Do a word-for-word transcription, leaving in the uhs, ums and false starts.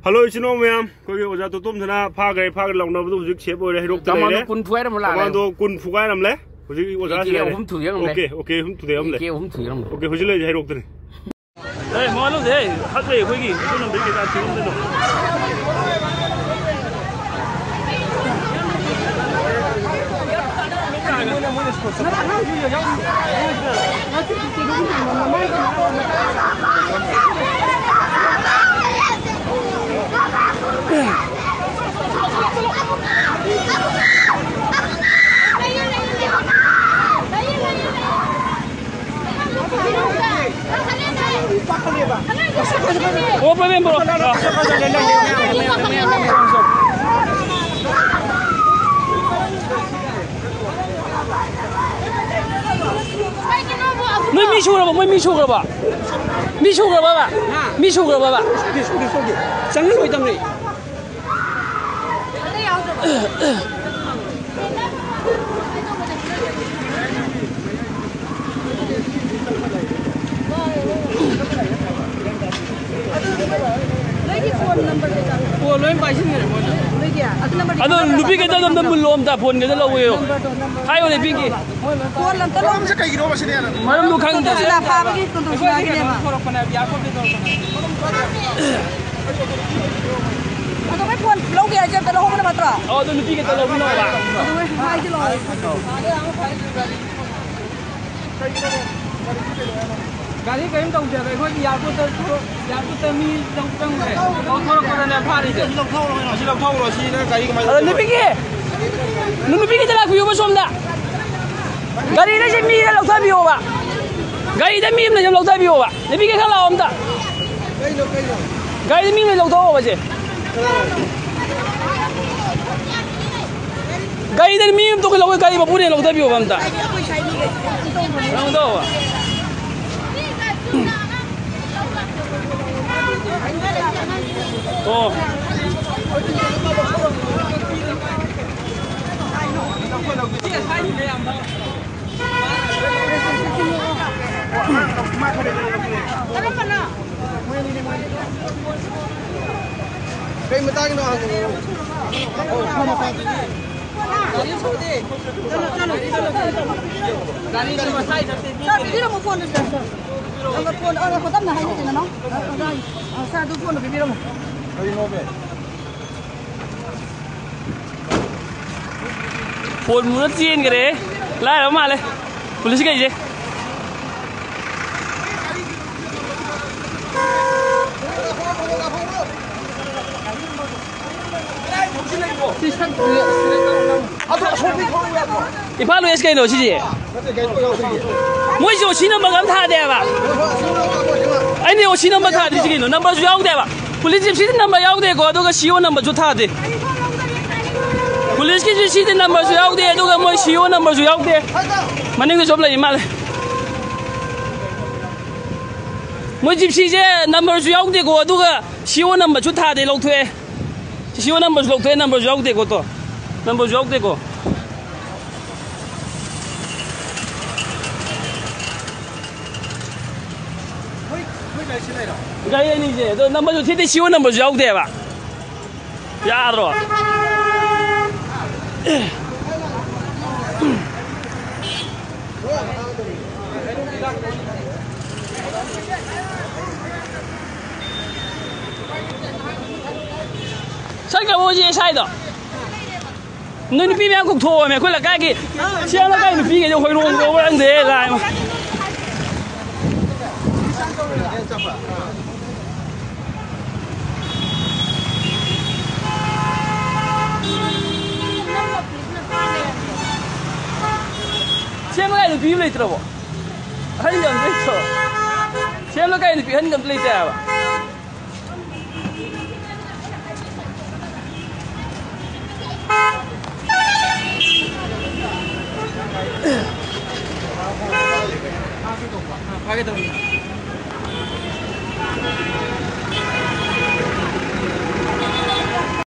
Hello, ꯏꯆꯤꯟ ꯏꯅꯥꯎ ꯃꯌꯥꯝ, ꯑꯩꯈꯣꯏꯒꯤ ꯑꯣꯖꯥ ꯇꯣꯇꯣꯝꯁꯤꯅ ꯐꯥꯈ꯭ꯔꯦ, ꯐꯥꯈ꯭ꯔꯦ ꯂꯥꯎꯅꯕꯗꯣ ꯍꯧꯖꯤꯛ ꯁꯦꯞ ꯑꯣꯏꯔꯦ, ꯍꯩꯔꯣꯛꯇ ꯀꯃꯥꯟꯗꯣ ꯂꯩꯔꯦ꯫ ꯀꯨꯟ ꯐꯨꯒꯥꯏꯔꯝꯃ ꯂꯥꯛꯑꯦ꯫ ꯀꯃꯥꯟꯗꯣ ꯀꯨꯟ ꯐꯨꯒꯥꯏꯔꯝꯂꯦ꯫ ꯍꯧꯖꯤꯛ ꯑꯣꯖꯥ ꯑꯦ ꯀꯦ ꯂꯩꯔꯦ꯫ ꯑꯍꯨꯝ ꯊꯨꯗꯦꯛꯑꯝꯂꯦ꯫ ꯑꯣꯀꯦ, ꯑꯣꯀꯦ, ꯑꯍꯨꯝ ꯊꯨꯗꯦꯛꯑꯝꯂꯦ꯫ ꯑꯦ ꯀꯦ ꯑꯍꯨꯝ ꯊꯨꯗꯦꯛꯑꯝꯂꯦ꯫ ꯑꯣꯀꯦ, ꯍꯧꯖꯤꯛ ꯂꯩꯔꯤꯁꯦ ꯍꯩꯔꯣꯛꯇꯅꯤ꯫ ꯑꯦ, ꯃꯋꯥ ꯂꯧꯗꯦ, ꯍꯦ꯫ ꯍꯥꯠꯂꯦ ꯑꯩꯈꯣꯏꯒꯤ ꯏꯆꯤꯟ ꯏꯅꯥꯎ ꯀꯩꯀꯥ ꯊꯤꯔꯝꯗꯣꯏꯗꯣ꯫ ꯑꯣ, ꯄ꯭ꯔꯕꯤꯟ, ꯄꯨꯔꯛꯑꯣ꯫ ꯅꯣꯏ ꯃꯤ ꯁꯨꯔꯕ? ꯃꯣꯏ ꯃꯤ ꯁꯨꯔꯕ? ꯃꯤ ꯁꯨꯔꯕꯕ? ꯃꯤ ꯁꯨꯔꯕꯕ? ꯁꯨꯗꯦ, ꯁꯨꯗꯦ, ꯁꯨꯗꯦ꯫ ꯆꯪꯍꯜꯂꯣꯏꯗꯕꯅꯦ꯫ ꯅꯣꯏꯒꯤ ꯐꯣꯟ ꯅꯝꯕꯔ ꯀꯩꯀꯥ? ꯐꯣꯟ ꯂꯣꯏ ꯄꯥꯏꯁꯤꯟꯈ꯭ꯔꯦ ꯃꯣꯏꯅ꯫ ꯅꯣꯏꯒꯤ? ꯑꯗꯨ ꯅꯝꯕꯔꯗꯤ ꯑꯗꯣ ꯈꯪꯅꯕ꯭ꯔꯕ? ꯅꯨꯄꯤ ꯀꯩꯗ ꯑꯝꯇ ꯃꯨꯜꯂꯣ, ꯑꯝꯇ ꯐꯣꯟ ꯀꯩꯗ ꯂꯧꯒꯦꯌꯣ꯫ ꯅꯝꯕꯔꯗꯣ, ꯅꯝꯕꯔ꯫ ꯍꯥꯏꯌꯣꯅꯦ, ꯄꯤꯡꯀꯤ꯫ ꯐꯣꯟ ꯑꯝꯇ ꯂꯧ-, ꯃꯔꯝꯁꯦ ꯀꯩꯒꯤꯅꯣꯕ ꯁꯤꯅꯦ? ꯃꯔꯝꯗꯣ ꯈꯪꯗꯦ꯫ ꯀꯣꯟꯇꯣꯁꯤꯂꯥ ꯐꯥꯕꯒꯤ ꯀꯣꯟꯇꯣꯁꯤꯂꯥꯒꯤꯅꯦꯕ꯫ ꯑꯗꯣ ꯃꯣꯏ ꯐꯣꯟ ꯂꯧꯒꯦ ꯍꯥꯏꯁꯦ ꯑꯝꯇ ꯂꯧꯍꯧꯕꯅ ꯐꯠꯇ꯭ꯔꯣ? ꯑꯣ, ꯑꯗꯨ ꯅꯨꯄꯤ ꯈꯛꯇ ꯂꯧꯕꯤꯅꯣ ꯍꯥꯏꯕ꯫ ꯑꯗꯨ ꯃꯣꯏ ꯍꯥꯏꯁꯦ ꯂꯧꯍꯧ-, ꯒꯥꯔꯤ ꯀꯔꯤꯝ ꯇꯧꯗꯦꯕ, ꯑꯩꯈꯣꯏꯒꯤ ꯏꯌꯥꯔꯄꯣꯔꯠꯇ ꯊꯣꯛ-, ꯏꯌꯥꯔꯄꯣꯔꯠꯇ ꯃꯤ ꯆꯪ-, ꯆꯪꯉꯨꯔꯦ꯫ ꯂꯧꯊꯣꯔꯛꯄꯗꯅꯦ ꯐꯥꯔꯤꯁꯦ꯫ ꯑꯁꯤ ꯂꯧꯊꯣꯛꯎꯔꯣ, ꯑꯁꯤ ꯂꯧꯊꯣꯛꯎꯔꯣ, ꯁꯤꯅ ꯒꯥꯔꯤ ꯀꯃꯥꯏꯅ ꯑꯗꯣ ꯇꯧꯗꯣꯏꯕ? ꯅꯨꯄꯤꯒꯤ, ꯅꯨ-, ꯅꯨꯄꯤꯒꯤꯗ ꯂꯥꯛꯄꯤꯌꯣꯕ ꯁꯣꯝꯗ꯫ ꯒꯥꯔꯤꯗ ꯁꯤ ꯃꯤꯗ ꯂꯧꯊꯕꯤꯌꯣꯕ꯫ ꯒꯥꯔꯤꯗ ꯃꯤ ꯑꯃ ꯂꯩ, ꯂꯧꯊꯕꯤꯌꯣꯕ꯫ ꯅꯨꯄꯤꯒꯤ ꯈꯔ ꯂꯥꯛꯑꯣ ꯑꯝꯇ꯫ ꯀꯩꯅꯣ, ꯀꯩꯅꯣ? ꯒꯥꯔꯤꯗ ꯃꯤ ꯑꯃ ꯂꯩ, ꯂꯧꯊꯣꯛꯑꯣꯕ ꯁꯦ꯫ ꯀꯅꯥ? ꯒꯥꯔꯤꯗ ꯃꯤ ꯑꯃ ꯇꯣꯡꯈꯠꯂꯛꯑꯣ, ꯒꯥꯔꯤ ꯃꯄꯨꯅ ꯂꯧꯊꯕꯤꯌꯣꯕ ꯑꯝꯇ꯫ ꯂꯧꯊꯣꯛꯑꯣꯕ꯫ ꯑꯣ꯫ ꯀꯔꯝꯕꯅꯣ? ꯃꯇꯥꯡꯒꯤꯗꯣ ꯍꯪꯉꯛꯑꯣ꯫ ꯒꯥꯔꯤꯗꯣ ꯃꯁꯥꯏ ꯆꯠꯇꯦ, ꯃꯤ ꯁꯥꯔ, ꯄꯤꯕꯤꯔꯝꯃꯣ ꯐꯣꯟꯗꯣ, ꯁꯥꯔ, ꯁꯥꯔ꯫ ꯁꯥꯔ, ꯐꯣꯟ, ꯑ, ꯉꯥꯏꯈꯣ, ꯇꯞꯅ ꯍꯥꯏꯅꯁꯦ, ꯅꯅꯥꯎ꯫ ꯑ, ꯑ, ꯑ, ꯁꯥꯔ, ꯑꯗꯨ ꯐꯣꯟꯗꯣ ꯄꯤꯕꯤꯔꯝꯃꯣ꯫ ꯀꯔꯤꯅꯣꯃꯦ? ꯐꯣꯟ ꯃꯨꯅ ꯆꯦꯟꯈ꯭ꯔꯦ꯫ ꯂꯥꯏꯔꯕ ꯃꯥꯜꯂꯦ ꯄꯨꯂꯤꯁ ꯀꯩꯁꯦ꯫ ꯏꯝꯐꯥꯜ ꯋꯦꯁ ꯀꯩꯅꯣ ꯁꯤꯁꯦ? ꯃꯣꯏꯁꯨ ꯁꯤ ꯅꯝꯕꯔ ꯑꯃ ꯊꯥꯗꯦꯕ꯫ ꯑꯩꯅ ꯑꯣ ꯁꯤ ꯅꯝꯕꯔ ꯊꯥꯗ꯭ꯔꯤꯁꯤ ꯀꯩꯅꯣ? ꯅꯝꯕꯔꯁꯨ ꯌꯥꯎꯗꯦꯕ꯫ ꯄꯨꯂꯤꯁ ꯖꯤꯞꯁꯤꯗꯤ ꯅꯝꯕꯔ ꯌꯥꯎꯗꯦꯀꯣ, ꯑꯗꯨꯒ ꯁꯤ ꯑꯣ ꯅꯝꯕꯔꯁꯨ ꯊꯥꯗꯦ꯫ ꯄꯨꯂꯤꯁꯀꯤꯁꯨ ꯁꯤꯗꯤ ꯅꯝꯕꯔꯁꯨ ꯌꯥꯎꯗꯦ, ꯑꯗꯨꯒ ꯃꯣꯏ ꯁꯤ ꯑꯣ ꯅꯝꯕꯔꯁꯨ ꯌꯥꯎꯗꯦ꯫ ꯃꯅꯤꯡꯗꯁꯨ ꯑꯃ ꯂꯩ ꯃꯥꯜꯂꯦ꯫ ꯃꯣꯏ ꯖꯤꯞꯁꯤꯁꯦ ꯅꯝꯕꯔꯁꯨ ꯌꯥꯎꯗꯦꯀꯣ, ꯑꯗꯨꯒ ꯁꯤ ꯑꯣ ꯅꯝꯕꯔꯁꯨ ꯊꯥꯗꯦ, ꯂꯧꯊꯣꯛꯑꯦ꯫ ꯁꯤ ꯑꯣ ꯅꯝꯕꯔꯁꯨ ꯂꯧꯊꯣꯛꯑꯦ, ꯅꯝꯕꯔꯁꯨ ꯌꯥꯎꯗꯦꯀꯣ, ꯇꯣ꯫ ꯅꯝꯕꯔꯁꯨ ꯌꯥꯎꯗꯦꯀꯣ꯫ ꯒꯥꯔꯤ ꯑꯅꯤꯁꯦ, ꯑꯗꯣ ꯅꯝꯕꯔꯁꯨ ꯊꯤꯗꯦ, ꯁꯤ ꯑꯣ ꯅꯝꯕꯔꯁꯨ ꯌꯥꯎꯗꯦꯕ꯫ ꯌꯥꯗ꯭ꯔꯣ? ꯆꯠꯈ꯭ꯔꯕꯣ ꯍꯧꯖꯤꯛ ꯑꯦꯁ ꯑꯥꯏꯗꯣ? ꯅꯣꯏ ꯅꯨꯄꯤ ꯃꯌꯥꯝ ꯀꯧꯊꯣꯛꯑꯣꯃꯦ, ꯑꯩꯈꯣꯏ ꯂꯩꯀꯥꯏꯒꯤ, ꯁꯤ ꯂꯩꯀꯥꯏ ꯅꯨꯄꯤꯈꯩꯗꯣ ꯍꯣꯏꯔꯣꯡ ꯂꯣꯕ ꯈꯪꯗꯦ, ꯂꯥꯏ꯫ ꯁꯦꯝ ꯂꯩꯀꯥꯏ ꯅꯨꯄꯤ ꯑꯃ ꯂꯩꯇ꯭ꯔꯕꯣ? ꯑꯍꯟꯒ ꯑꯝꯇ ꯂꯩꯇ꯭ꯔꯣ? ꯁꯦꯝ ꯂꯩꯀꯥꯏ ꯅꯨꯄꯤ ꯑꯍꯟꯒ ꯑꯝꯇ ꯂꯩꯇꯦ ꯍꯥꯏꯕ꯫ ꯐꯥꯒꯦ ꯇꯧꯕꯅꯤ꯫